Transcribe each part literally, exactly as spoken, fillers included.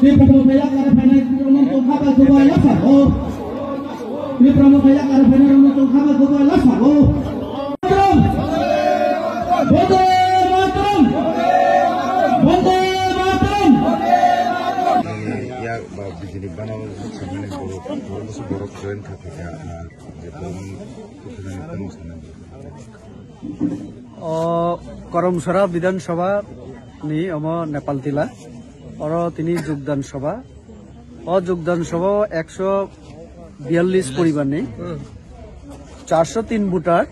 Tipra motha yakar phainai rokno tongkha bai khoboi lasa o. Tipra motha yakar phainai rokno tongkha bai khoboi lasa o. Bonde Mataram! Bonde Mataram! Yak ba bijini bana samani borok, borok join kha kha, ah, je borok kha kha tamo sana. O Karamsara Bidhan Sabha ni omo Nepal Tila. Oro tini Jogdan Sabha. O Jogdan Sabha o ekso biyallis poribar ni, charso tin voter,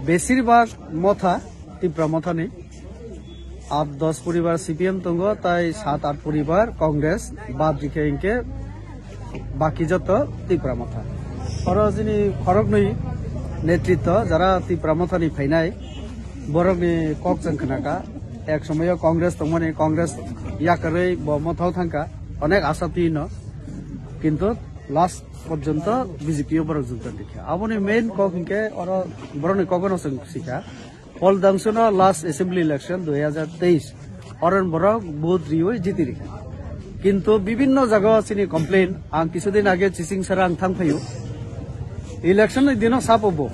besir bhag motha, Tipra motha ni. At dos poribar C P M tongo, tai sat at poribar Congress, bad rikhe hinkhe baki joto Tipra motha. Oro chini khoroknwi netritwo, jara Tipra motha ni phainai, borokni kok chwng khnakha. Ek somoyo Congress tongmani, Congress yakarwi bo mothao thangkha, onek asa twino, kintu last porjonto B J P o borok jogdan rikha. Aboni main kok hinkhe oro borokni kokno chwng sikha. Pol Dangsuno last assembly election dui hazar teis, oron borok vote riwi jiti rikha. Kintu bibinno jaga chini complain, ang kisudin age Chichingsara ang thang phaio. Election ni dino sapo bo.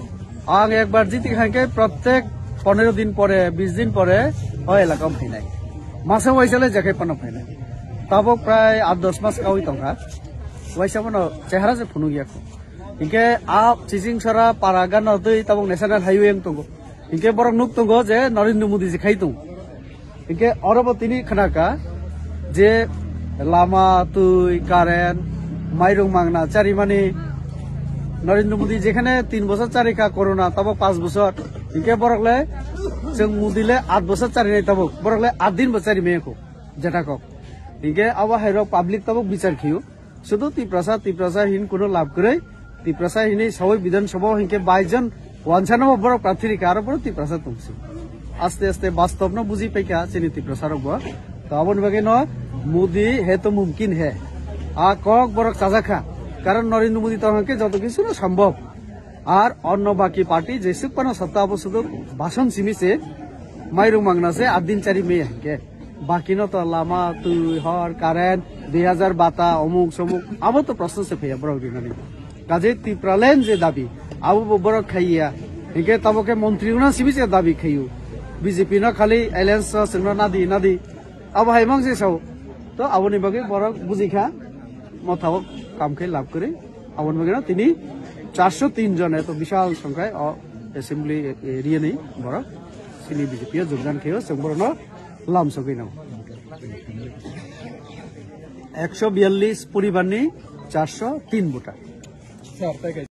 Ang ekbar jiti khankhe protek pondro din pore, bis din pore o elaka phainai. Masa waisa le jekhai pano phainai. Tabok prai at dos mas kawi tongkha. Waisa bono chehara se phunuk yakho. Hinkhe a Chichingsara para gana twi tabok national highway wng tongo. Hinkhe borok nuk tongo je Narendra Modi je khai tong. Hinkhe oro bo tini khnakha je lama, twi, current, mairung mangna charimani. Narendra Modi jekhane tin bochor charikha corona, tabok panch bochor. Hinkhe borok le chwng Modi le at bochor charinai tabok. Borok le at din bo chari maya kho. Jeta kok. Hinkhe abo hai rok public tabok bichar khiyo. Sudu Tiprasa, Tiprasa hin kuno lab kwrwi. Tiprasa hinwi sawi Bidhan Sabha o hinkhe baijon wansano borok prarthi rikha, aro borok Tiprasa tongsi. Aste aste bastobno buji paikha chini Tiprasa rok bo. To aboni bagwi no Modi hai to mumkin hai. A kok borok chajakha. Karon Narendra Modi tong hinkhe joto kisu no sambhob. Ar onno baki party jesuk pano satta abo sudu bhasan simi se mairung mangna se at din chari maya hinkhe. Bakino to lama, twi, hor, current, dui hajar bata, omuk somuk, abo to proshno se phaiya borok rinani. Kaje Tipraland je dabi, abo bo borok khaiya. Hinkhe tabo khe montri rokno simi se dabi khaio. B J P no khali alliance o chwngno nadi nadi. Abo hai mang se sao. To aboni bagwi borok bujikha, mothao kam khe lab kwrwi. Aboni bagwi no tini charso tin jon eto bishal songkhai o assembly area ni borok chini B J P o jogdan khaio, chwng borokno lam sogwi nango. Ekso biyallis poribar ni charso tin voter.